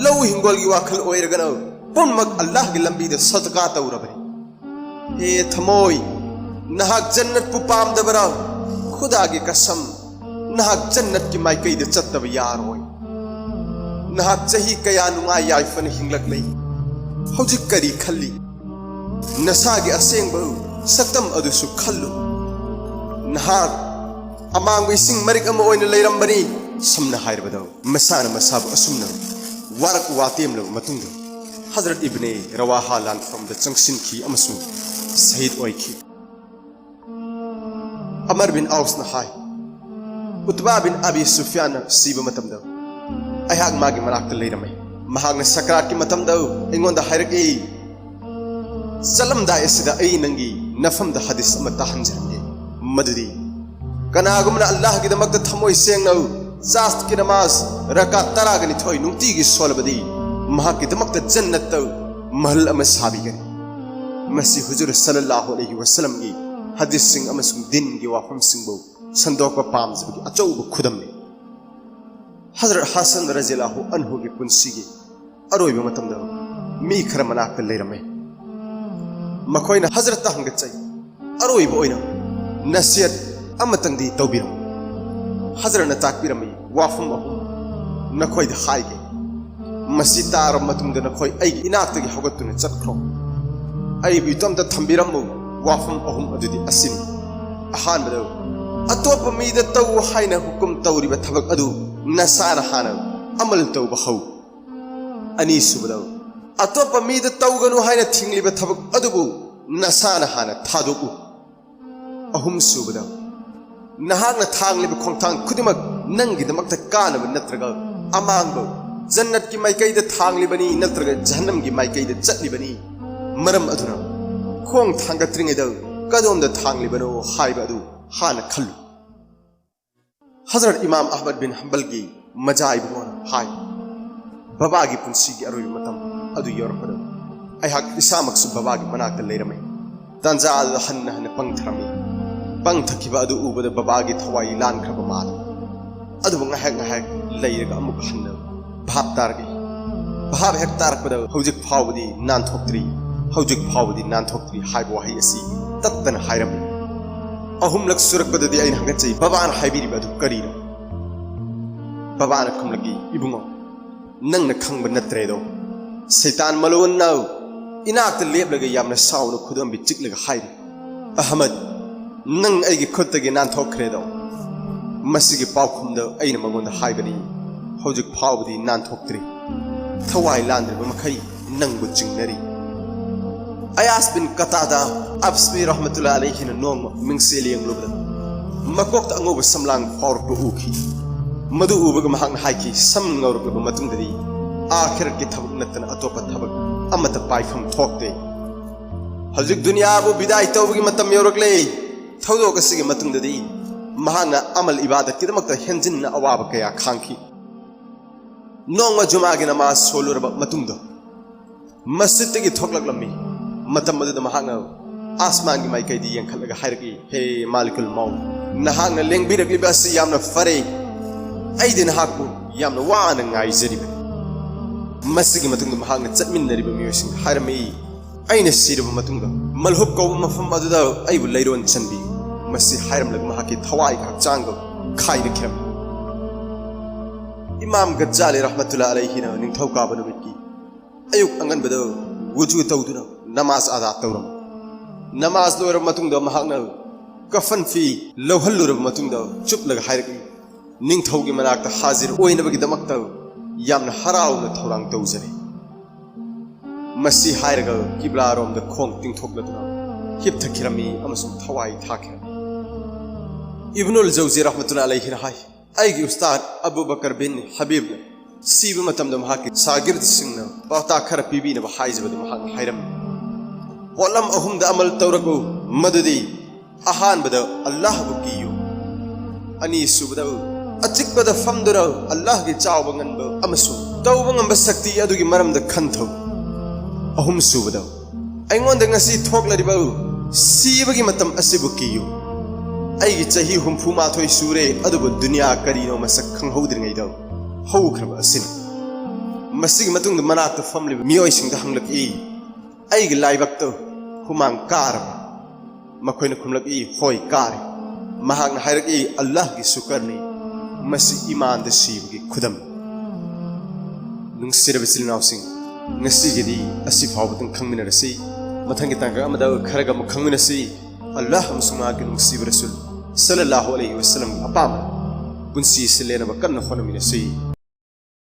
ꯂꯧ ꯍꯤꯡꯒꯣꯜꯒꯤ ꯋꯥꯈꯜ ꯑꯣꯏꯔꯒꯅ ꯄꯨꯝꯅꯃꯛ ꯑꯜꯂꯥꯍꯒꯤ ꯂꯝꯕꯤꯗ ꯁꯗꯀꯥ ꯇꯧꯔꯕꯅꯤ꯫ ꯍꯦ ꯊꯃꯣꯏ, ꯅꯍꯥꯛ ꯖꯟꯅꯠꯄꯨ ꯄꯥꯝꯗꯕꯔꯥ? ꯈꯨꯗꯥꯒꯤ ꯀꯁꯝ, ꯅꯍꯥꯛ ꯖꯟꯅꯠꯀꯤ ꯃꯥꯏꯀꯩꯗ ꯆꯠꯇꯕ ꯌꯥꯔꯣꯏ꯫ ꯅꯍꯥꯛ ꯆꯍꯤ ꯀꯌꯥ ꯅꯨꯡꯉꯥꯏ ꯌꯥꯏꯐꯅ ꯍꯤꯡꯂꯛꯂꯦ꯫ ꯍꯧꯖꯤꯛ ꯀꯔꯤ ꯈꯜꯂꯤ? ꯅꯁꯥꯒꯤ ꯑꯁꯦꯡꯕ ꯁꯛꯇꯝ ꯑꯗꯨꯁꯨ ꯈꯜꯂꯨ꯫ ꯅꯍꯥꯛ ꯑꯃꯥꯡꯕ ꯏꯁꯤꯡ ꯃꯔꯤꯛ ꯑꯃ ꯑꯣꯏꯅ ꯂꯩꯔꯝꯕꯅꯤ꯫" ꯁꯝꯅ ꯍꯥꯏꯔꯕꯗ, ꯃꯁꯥꯅ ꯃꯁꯥꯕꯨ ꯑꯁꯨꯝꯅ ꯋꯥꯔꯛ ꯋꯥꯇꯦꯝꯂꯕ ꯃꯇꯨꯡꯗ, ꯍꯖꯔꯠ ꯏꯕꯅꯦ ꯔꯋꯥꯍꯥ ꯂꯥꯟꯐꯝꯗ ꯆꯪꯁꯤꯟꯈꯤ ꯑꯃꯁꯨꯡ ꯁꯍꯤꯗ ꯑꯣꯏꯈꯤ꯫ ꯑꯃꯔ ꯕꯤꯟ ꯑꯥꯎꯁꯅ ꯍꯥꯏ, "ꯎꯠꯕꯥ ꯕꯤꯟ ꯑꯕꯤ ꯁꯨꯐꯤꯌꯥꯟꯅ ꯁꯤꯕ ꯃꯇꯝꯗ ꯑꯩꯍꯥꯛ ꯃꯥꯒꯤ ꯃꯅꯥꯛꯇ ꯂꯩꯔꯝꯃꯤ꯫ ꯃꯍꯥꯛꯅ ꯁꯀ꯭ꯔꯥꯠꯀꯤ ꯃꯇꯝꯗ ꯑꯩꯉꯣꯟꯗ ꯍꯥꯏꯔꯛꯏ, ꯆꯠꯂꯝꯗꯥꯏ ꯑꯁꯤꯗ ꯑꯩ ꯅꯪꯒꯤ ꯅꯐꯝꯗ ꯍꯗꯤꯁ ꯑꯃ ꯇꯥꯍꯟꯖꯔꯝꯒꯦ, ꯃꯗꯨꯗꯤ ꯀꯅꯥꯒꯨꯝꯕꯅ ꯑꯜꯂꯥꯍꯒꯤꯗꯃꯛꯇ ꯊꯃꯣꯏ ꯁꯦꯡꯅ ꯆꯥꯁꯠꯀꯤ ꯅꯃꯥꯖ ꯔꯀꯥꯠ ꯇꯔꯥꯒ ꯅꯤꯊꯣꯏ ꯅꯨꯡꯇꯤꯒꯤ ꯁꯣꯜꯂꯕꯗꯤ, ꯃꯍꯥꯛꯀꯤꯗꯃꯛꯇ ꯖꯟꯅꯠꯇ ꯃꯍꯜ ꯑꯃ ꯁꯥꯕꯤꯒꯅꯤ꯫ ꯃꯁꯤ ꯍꯨꯖꯨꯔ ꯁꯜꯂꯜꯂꯥꯍꯨ ꯑꯂꯩꯍꯤ ꯋꯁꯜꯂꯝꯒꯤ ꯍꯗꯤꯁꯁꯤꯡ ꯑꯃꯁꯨꯡ ꯗꯤꯟꯒꯤ ꯋꯥꯐꯝꯁꯤꯡꯕꯨ ꯁꯟꯗꯣꯛꯄ ꯄꯥꯝꯖꯕꯒꯤ ꯑꯆꯧꯕ ꯈꯨꯗꯝꯅꯤ꯫ ꯍꯖꯔꯠ ꯍꯁꯟ ꯔꯖꯤꯌꯜꯂꯥꯍꯨ ꯑꯟꯍꯨꯒꯤ ꯄꯨꯟꯁꯤꯒꯤ ꯑꯔꯣꯏꯕ ꯃꯇꯝꯗ ꯃꯤ ꯈꯔ ꯃꯅꯥꯛꯇ ꯂꯩꯔꯝꯃꯤ꯫ ꯃꯈꯣꯏꯅ ꯍꯖꯔꯠꯇ ꯍꯪꯒꯠꯆꯩ, "ꯑꯔꯣꯏꯕ ꯑꯣꯏꯅ ꯅꯁꯤꯍꯠ ꯑꯃꯇꯪꯗꯤ ꯇꯧꯕꯤꯔꯝꯃꯨ꯫" ꯍꯖꯔꯠꯅ ꯇꯥꯛꯄꯤꯔꯝꯃꯤ ꯋꯥꯐꯝ ꯑꯍꯨꯝ꯫ ꯅꯈꯣꯏꯗ ꯍꯥꯏꯒꯦ, ꯃꯁꯤ ꯇꯥꯔꯕ ꯃꯇꯨꯡꯗ ꯅꯈꯣꯏ ꯑꯩꯒꯤ ꯏꯅꯥꯛꯇꯒꯤ ꯍꯧꯒꯠꯇꯨꯅ ꯆꯠꯈ꯭ꯔꯣ꯫ ꯑꯩꯕꯨ ꯏꯇꯣꯝꯇ ꯊꯝꯕꯤꯔꯝꯃꯨ꯫ ꯋꯥꯐꯝ ꯑꯍꯨꯝ ꯑꯗꯨꯗꯤ ꯑꯁꯤꯅꯤ꯫ ꯑꯍꯥꯟꯕꯗ, ꯑꯇꯣꯞꯄ ꯃꯤꯗ ꯇꯧ ꯍꯥꯏꯅ ꯍꯨꯀꯨꯝ ꯇꯧꯔꯤꯕ ꯊꯕꯛ ꯑꯗꯨ ꯅꯁꯥꯅ ꯍꯥꯟꯅ ꯑꯃꯜ ꯇꯧꯕ ꯍꯧ꯫ ꯑꯅꯤꯁꯨꯕꯗ, ꯑꯇꯣꯞꯄ ꯃꯤꯗ ꯇꯧꯒꯅꯨ ꯍꯥꯏꯅ ꯊꯤꯡꯂꯤꯕ ꯊꯕꯛ ꯑꯗꯨꯕꯨ ꯅꯁꯥꯅ ꯍꯥꯟꯅ ꯊꯥꯗꯣꯛꯎ꯫ ꯑꯍꯨꯝꯁꯨꯕꯗ, ꯅꯍꯥꯛꯅ ꯊꯥꯡꯂꯤꯕ ꯈꯣꯡꯊꯥꯡ ꯈꯨꯗꯤꯡꯃꯛ ꯅꯪꯒꯤꯗꯃꯛꯇ ꯀꯥꯟꯅꯕ ꯅꯠꯇ꯭ꯔꯒ ꯑꯃꯥꯡꯕ, ꯖꯟꯅꯠꯀꯤ ꯃꯥꯏꯀꯩꯗ ꯊꯥꯡꯂꯤꯕꯅꯤ ꯅꯠꯇ꯭ꯔꯒ ꯖꯍꯟꯅꯝꯒꯤ ꯃꯥꯏꯀꯩꯗ ꯆꯠꯂꯤꯕꯅꯤ꯫ ꯃꯔꯝ ꯑꯗꯨꯅ ꯈꯣꯡ ꯊꯥꯡꯒꯠꯇ꯭ꯔꯤꯉꯩꯗ ꯀꯗꯣꯝꯗ ꯊꯥꯡꯂꯤꯕꯅꯣ ꯍꯥꯏꯕ ꯑꯗꯨ ꯍꯥꯟꯅ ꯈꯜꯂꯨ꯫ ꯍꯖꯔꯠ ꯏꯃꯥꯝ ꯑꯍꯃꯗ ꯕꯤꯟ ꯍꯝꯕꯜꯒꯤ ꯃꯖꯥ ꯏꯕꯨꯡꯉꯣꯅ ꯍꯥꯏ, ꯕꯕꯥꯒꯤ ꯄꯨꯟꯁꯤꯒꯤ ꯑꯔꯣꯏꯕ ꯃꯇꯝ ꯑꯗꯨ ꯌꯧꯔꯛꯄꯗ ꯑꯩꯍꯥꯛ ꯏꯁꯥꯃꯛꯁꯨ ꯕꯕꯥꯒꯤ ꯃꯅꯥꯛꯇ ꯂꯩꯔꯝꯃꯤ꯫ ꯇꯥꯟꯖꯥ ꯑꯗꯨꯗ ꯍꯟꯅ ꯍꯟꯅ ꯄꯪꯊꯔꯝꯃꯤ꯫ ꯄꯪꯊꯈꯤꯕ ꯑꯗꯨ ꯎꯕꯗ ꯕꯕꯥꯒꯤ ꯊꯋꯥꯏ ꯂꯥꯟꯈ꯭ꯔꯕ ꯃꯥꯜꯂꯤ꯫ ꯑꯗꯨꯕꯨ ꯉꯥꯏꯍꯥꯛ ꯉꯥꯏꯍꯥꯛ ꯂꯩꯔꯒ ꯑꯃꯨꯛ ꯍꯟꯅ ꯚꯥꯞ ꯇꯥꯔꯛꯏ꯫ ꯚꯥꯞ ꯍꯦꯛ ꯇꯥꯔꯛꯄꯗ, "ꯍꯧꯖꯤꯛ ꯐꯥꯎꯕꯗꯤ ꯅꯥꯟꯊꯣꯛꯇ꯭ꯔꯤ, ꯍꯧꯖꯤꯛ ꯐꯥꯎꯕꯗꯤ ꯅꯥꯟꯊꯣꯛꯇ꯭ꯔꯤ" ꯍꯥꯏꯕ ꯋꯥꯍꯩ ꯑꯁꯤ ꯇꯠꯇꯅ ꯍꯥꯏꯔꯝꯃꯤ꯫ ꯑꯍꯨꯝꯂꯛ ꯁꯨꯔꯛꯄꯗꯗꯤ ꯑꯩꯅ ꯍꯪꯒꯠꯆꯩ, "ꯕꯕꯥꯅ ꯍꯥꯏꯕꯤꯔꯤꯕ ꯑꯗꯨ ꯀꯔꯤꯅꯣ?" ꯕꯕꯥꯅ ꯈꯨꯝꯂꯛꯏ, "ꯏꯕꯨꯡꯉꯣ, ꯅꯪꯅ ꯈꯪꯕ ꯅꯠꯇ꯭ꯔꯦꯗꯣ꯫ ꯁꯩꯇꯥꯟ ꯃꯂꯣꯟꯅ ꯏꯅꯥꯛꯇ ꯂꯦꯞꯂꯒ ꯌꯥꯝꯅ ꯁꯥꯎꯅ ꯈꯨꯗꯣꯝꯕꯤ ꯆꯤꯛꯂꯒ ꯍꯥꯏꯔꯤ, 'ꯑꯍꯃꯗ, ꯅꯪ ꯑꯩꯒꯤ ꯈꯨꯠꯇꯒꯤ ꯅꯥꯟꯊꯣꯛꯈ꯭ꯔꯦꯗꯣ.'" ꯃꯁꯤꯒꯤ ꯄꯥꯎꯈꯨꯝꯗ ꯑꯩꯅ ꯃꯉꯣꯟꯗ ꯍꯥꯏꯕꯅꯤ, "ꯍꯧꯖꯤꯛ ꯐꯥꯎꯕꯗꯤ ꯅꯥꯟꯊꯣꯛꯇ꯭ꯔꯤ꯫ ꯊꯋꯥꯏ ꯂꯥꯟꯗ꯭ꯔꯤꯕ ꯃꯈꯩ ꯅꯪꯕꯨ ꯆꯤꯡꯅꯔꯤ꯫" ꯑꯌꯥꯁ ꯕꯤꯟ ꯀꯇꯥꯗꯥ ꯑꯕꯁꯃꯤ ꯔꯍꯃꯇꯨꯜꯂꯥ ꯑꯂꯩꯍꯤꯅ ꯅꯣꯡꯃ ꯃꯤꯡꯁꯦꯜ ꯌꯦꯡꯂꯨꯕꯗ ꯃꯀꯣꯛꯇ ꯑꯉꯧꯕ ꯁꯝꯂꯥꯡ ꯐꯥꯎꯔꯛꯄ ꯎꯈꯤ꯫ ꯃꯗꯨ ꯎꯕꯒ ꯃꯍꯥꯛꯅ ꯍꯥꯏꯈꯤ, "ꯁꯝ ꯉꯧꯔꯛꯂꯕ ꯃꯇꯨꯡꯗꯗꯤ ꯑꯥꯈꯤꯔꯠꯀꯤ ꯊꯕꯛ ꯅꯠꯇꯅ ꯑꯇꯣꯞꯄ ꯊꯕꯛ ꯑꯃꯠꯇ ꯄꯥꯏꯐꯝ ꯊꯣꯛꯇꯦ꯫ ꯍꯧꯖꯤꯛ ꯗꯨꯅꯤꯌꯥꯕꯨ ꯕꯤꯗꯥꯏ ꯇꯧꯕꯒꯤ ꯃꯇꯝ ꯌꯧꯔꯛꯂꯦ꯫" ꯊꯧꯗꯣꯛ ꯑꯁꯤꯒꯤ ꯃꯇꯨꯡꯗꯗꯤ ꯃꯍꯥꯛꯅ ꯑꯃꯜ ꯏꯕꯥꯗꯠꯀꯤꯗꯃꯛꯇ ꯍꯦꯟꯖꯤꯟꯅ ꯑꯋꯥꯕ ꯀꯌꯥ ꯈꯥꯡꯈꯤ꯫ ꯅꯣꯡꯃ ꯖꯨꯃꯥꯒꯤ ꯅꯃꯥꯖ ꯁꯣꯜꯂꯨꯔꯕ ꯃꯇꯨꯡꯗ ꯃꯁꯖꯤꯗꯇꯒꯤ ꯊꯣꯛꯂꯛꯂꯝꯃꯤ꯫ ꯃꯇꯝ ꯑꯗꯨꯗ ꯃꯍꯥꯛꯅ ꯑꯥꯁꯃꯥꯟꯒꯤ ꯃꯥꯏꯀꯩꯗ ꯌꯦꯡꯈꯠꯂꯒ ꯍꯥꯏꯔꯛꯏ, "ꯍꯦ ꯃꯥꯂꯤꯀꯨꯜ ꯃꯧꯠ, ꯅꯍꯥꯛꯅ ꯂꯦꯡꯕꯤꯔꯛꯂꯤꯕ ꯑꯁꯤ ꯌꯥꯝꯅ ꯐꯔꯦ꯫ ꯑꯩꯗꯤ ꯅꯍꯥꯛꯄꯨ ꯌꯥꯝꯅ ꯋꯥꯅ ꯉꯥꯏꯖꯔꯤꯕꯅꯤ꯫" ꯃꯁꯤꯒꯤ ꯃꯇꯨꯡꯗ ꯃꯍꯥꯛꯅ ꯆꯠꯃꯤꯟꯅꯔꯤꯕ ꯃꯤꯑꯣꯏꯁꯤꯡꯗ ꯍꯥꯏꯔꯝꯃꯤ, "ꯑꯩꯅ ꯁꯤꯔꯕ ꯃꯇꯨꯡꯗ ꯃꯜꯍꯨꯞ ꯀꯧꯕ ꯃꯐꯝ ꯑꯗꯨꯗ ꯑꯩꯕꯨ ꯂꯩꯔꯣꯟ ꯆꯟꯕꯤꯌꯨ꯫" ꯃꯁꯤ ꯍꯥꯏꯔꯝꯂꯒ ꯃꯍꯥꯛꯀꯤ ꯊꯋꯥꯏꯒꯤ ꯍꯛꯆꯥꯡꯗ ꯈꯥꯏꯅꯈꯤꯔꯝꯃꯤ꯫ ꯏꯃꯥꯝ ꯒꯖꯥꯂꯤ ꯔꯍꯃꯇꯨꯜꯂꯥ ꯑꯂꯩꯍꯤꯅ ꯅꯤꯡꯊꯧꯀꯥꯕ ꯅꯨꯃꯤꯠꯀꯤ ꯑꯌꯨꯛ ꯑꯉꯟꯕꯗ ꯋꯨꯖꯨ ꯇꯧꯗꯨꯅ ꯅꯃꯥꯖ ꯑꯗꯥ ꯇꯧꯔꯝꯃꯤ꯫ ꯅꯃꯥꯖ ꯂꯣꯏꯔꯕ ꯃꯇꯨꯡꯗ ꯃꯍꯥꯛꯅ ꯀꯐꯟ ꯐꯤ ꯂꯧꯍꯜꯂꯨꯔꯕ ꯃꯇꯨꯡꯗ ꯆꯨꯞꯂꯒ ꯍꯥꯏꯔꯛꯏ, "ꯅꯤꯡꯊꯧꯒꯤ ꯃꯅꯥꯛꯇ ꯍꯥꯖꯤꯔ ꯑꯣꯏꯅꯕꯒꯤꯗꯃꯛꯇ ꯌꯥꯝꯅ ꯍꯔꯥꯎꯅ ꯊꯧꯔꯥꯡ ꯇꯧꯖꯔꯤ꯫" ꯃꯁꯤ ꯍꯥꯏꯔꯒ ꯀꯤꯕ꯭ꯂꯥꯔꯣꯝꯗ ꯈꯣꯡ ꯇꯤꯡꯊꯣꯛꯂꯗꯨꯅ ꯍꯤꯞꯊꯈꯤꯔꯝꯃꯤ ꯑꯃꯁꯨꯡ ꯊꯋꯥꯏ ꯊꯥꯈꯤꯔꯝꯃꯤ꯫ ꯏꯕꯅꯨꯜ ꯖꯧꯖꯤ ꯔꯍꯃꯇꯨꯜꯂꯥ ꯑꯂꯩꯍꯤꯅ ꯍꯥꯏ, "ꯑꯩꯒꯤ ꯎꯁꯇꯥꯗ ꯑꯕꯨ ꯕꯀꯔ ꯕꯤꯟ ꯍꯕꯤꯕꯅ ꯁꯤꯕ ꯃꯇꯝꯗ ꯃꯍꯥꯛꯀꯤ ꯁꯥꯒꯤꯔꯗꯁꯤꯡꯅ ꯄꯥꯎꯇꯥꯛ ꯈꯔ ꯄꯤꯕꯤꯅꯕ ꯍꯥꯏꯖꯕꯗ ꯃꯍꯥꯛꯅ ꯍꯥꯏꯔꯝꯃꯤ, ꯄꯣꯠꯂꯝ ꯑꯍꯨꯝꯗ ꯑꯃꯜ ꯇꯧꯔꯛꯎ, ꯃꯗꯨꯗꯤ ꯑꯍꯥꯟꯕꯗ ꯑꯜꯂꯥꯍꯕꯨ ꯀꯤꯌꯨ, ꯑꯅꯤꯁꯨꯕꯗ ꯑꯆꯤꯛꯄꯗ ꯐꯝꯗꯨꯅ ꯑꯜꯂꯥꯍꯒꯤ ꯆꯥꯎꯕ ꯉꯟꯕ ꯑꯃꯁꯨꯡ ꯇꯧꯕ ꯉꯝꯕ ꯁꯛꯇꯤ ꯑꯗꯨꯒꯤ ꯃꯔꯝꯗ ꯈꯟꯊꯧ, ꯑꯍꯨꯝꯁꯨꯕꯗ ꯑꯩꯉꯣꯟꯗ ꯉꯁꯤ ꯊꯣꯛꯂꯔꯤꯕ ꯁꯤꯕꯒꯤ ꯃꯇꯝ ꯑꯁꯤꯕꯨ ꯀꯤꯌꯨ꯫ ꯑꯩꯒꯤ ꯆꯍꯤ ꯍꯨꯝꯐꯨ ꯃꯥꯊꯣꯏ ꯁꯨꯔꯦ, ꯑꯗꯨꯕꯨ ꯗꯨꯅꯤꯌꯥ ꯀꯔꯤꯅꯣ ꯃꯁꯛ ꯈꯪꯍꯧꯗ꯭ꯔꯤꯉꯩꯗ ꯍꯧꯈ꯭ꯔꯕ ꯑꯁꯤꯅꯤ꯫" ꯃꯁꯤꯒꯤ ꯃꯇꯨꯡꯗ ꯃꯅꯥꯛꯇ ꯐꯝꯂꯤꯕ ꯃꯤꯑꯣꯏꯁꯤꯡꯗ ꯍꯪꯂꯛꯏ, "ꯑꯩꯒꯤ ꯂꯥꯏꯕꯛꯇ ꯍꯨꯃꯥꯡ ꯀꯥꯔꯕ?" ꯃꯈꯣꯏꯅ ꯈꯨꯝꯂꯛꯏ, "ꯍꯣꯏ, ꯀꯥꯔꯦ꯫" ꯃꯍꯥꯛꯅ ꯍꯥꯏꯔꯛꯏ, "ꯑꯜꯂꯥꯍꯒꯤ ꯁꯨꯀꯔꯅꯤ, ꯃꯁꯤ ꯏꯃꯥꯟꯗ ꯁꯤꯕꯒꯤ ꯈꯨꯗꯝ꯫" ꯅꯨꯡꯁꯤꯔꯕ ꯏꯆꯤꯜ ꯏꯅꯥꯎꯁꯤꯡ, ꯉꯁꯤꯒꯤꯗꯤ ꯑꯁꯤ ꯐꯥꯎꯕꯗꯪ ꯈꯪꯃꯤꯟꯅꯔꯁꯤ꯫ ꯃꯊꯪꯒꯤ ꯇꯥꯡꯀꯛ ꯑꯃꯗ ꯈꯔꯒ ꯑꯃꯨꯛ ꯈꯪꯃꯤꯟꯅꯁꯤ꯫ ꯑꯜꯂꯥꯍ ꯑꯃꯁꯨꯡ ꯃꯍꯥꯛꯀꯤ ꯅꯨꯡꯁꯤꯕ ꯔꯁꯨꯜ ꯁꯜꯂꯜꯂꯥꯍꯨ ꯑꯂꯩꯍꯤ ꯋꯁꯜꯂꯝꯒꯤ ꯑꯄꯥꯝꯕ ꯄꯨꯟꯁꯤ ꯁꯤꯜꯂꯦꯅꯕ ꯀꯟꯅ ꯍꯣꯠꯅꯃꯤꯟꯅꯁꯤ꯫